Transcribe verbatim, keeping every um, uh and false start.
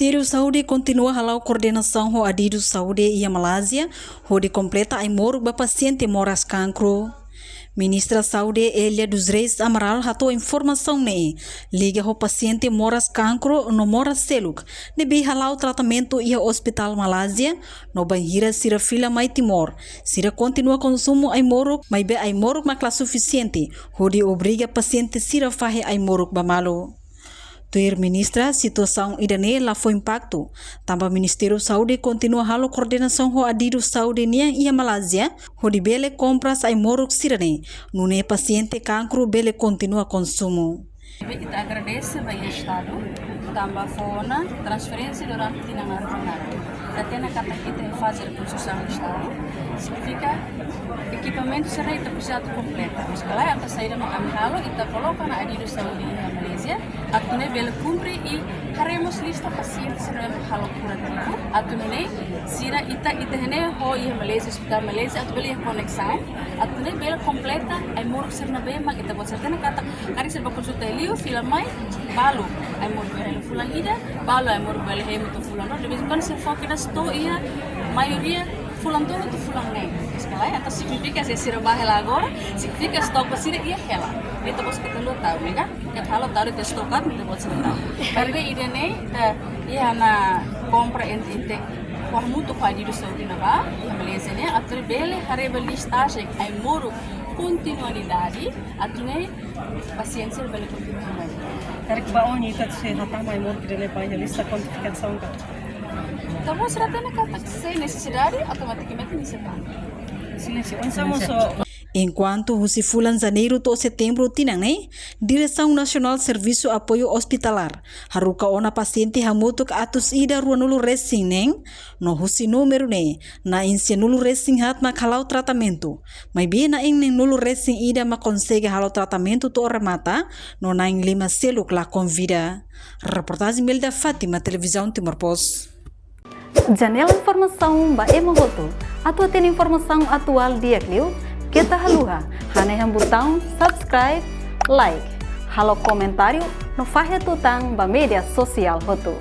Ministériu Saúde kontinua hala'o koordenasaun ho adidu saúde iha Malázia, hodi kompleta ai-moruk ba pasiente moras kankru. Ministra Saúde Elia dos Reis Amaral hato'o informasaun ne'e liga ho pasiente moras kankru no moras seluk ne'ebé hala'o tratamentu iha Ospitál Malázia, no bainhira sira fila mai Timor, sira kontinua konsumu ai-moruk, maibé ai-moruk mak la sufisiente, hodi obriga pasiente sira fahe ai-moruk ba malu. Tuir ministra, situasaun ida-ne'e la fó impaktu, tanba Ministériu Saúde kontinua halo koordenasaun ho adidu saúde nian iha Malázia, hodi bele kompras ai-moruk sira-ne'e, nune'e pasiente kankru bele kontinua konsumu. Ita agradese ba iha Estadu, tanba fó ona transferénsia durante tinan naruk-na'in. Ita hatene katak ita iha faze rekonstrusaun Estadu, signifika ekipamentu sira ita presiza atu kompleta. Maibé ita saida mak ami halo, ita koloka ona adidu saúde iha Malázia, atu nune'e bele kumpre i haree mós lista pasiente sira ne'ebé halo kurativu, atu nune'e sira ita, ita hatene ho iha Malázia, Ospitál Malázia, atu bele iha koneksaun, atu nune'e bele kompleta ai-moruk sira ne'ebé mak ita-boot sira hatene katak, karik sira bá konsulta liu, fila mai, balu ai-moruk bele hemu fulan ida, balu ai-moruk bele hemu to'o fulan rua, de vez em quando sira fó kedas to'o iha maioria fulan tolu to'o fulan neen. Maibé entaun signifika se sira bá hela agora, signifika estok ba sira iha hela. Ita-boot sira keta halo tau, ne'e ka? Keta halo tau, ita estok atu, ita-boot sira tau. Maibé ida-ne'e, ita iha ona kompra ente, ente, hamutuk ho adidu saúde ne'ebá iha Malázia ne'e, atu bele haree ba listajen ai-moruk kontinuidade, atu nune'e pasiente sira bele kontinua mai. Karik ba oin ita sei hatama ai-moruk ida-ne'e ba iha lista kuantifikasaun ka? Tanba sira hatene katak se nesesidade, automatikamente nia sei tama. Silêncio, oinsá mós. Enkuantu husi fulan Janeiru to'o Setembru tinan ne'e, Diresaun Nasionál Servisu Apoiu Ospitalár haruka ona pasiente hamutuk atus ida ruanulu resin neen, no husi númeru ne'e, na'in sianulu resin haat mak hala'o tratamentu, maibé na'in neenulu resin ida mak konsege halo tratamentu to'o remata, no na'in lima seluk lakon vida. Reportajen Melda Fátima, Televizaun Timor Post. Janela informasaun ba ema hotu. Atu hatene informasaun atuál di'ak liu, keta haluha hanehan butaun subscribe, like, halo komentáriu, no fahe tutan ba média sosiál hotu.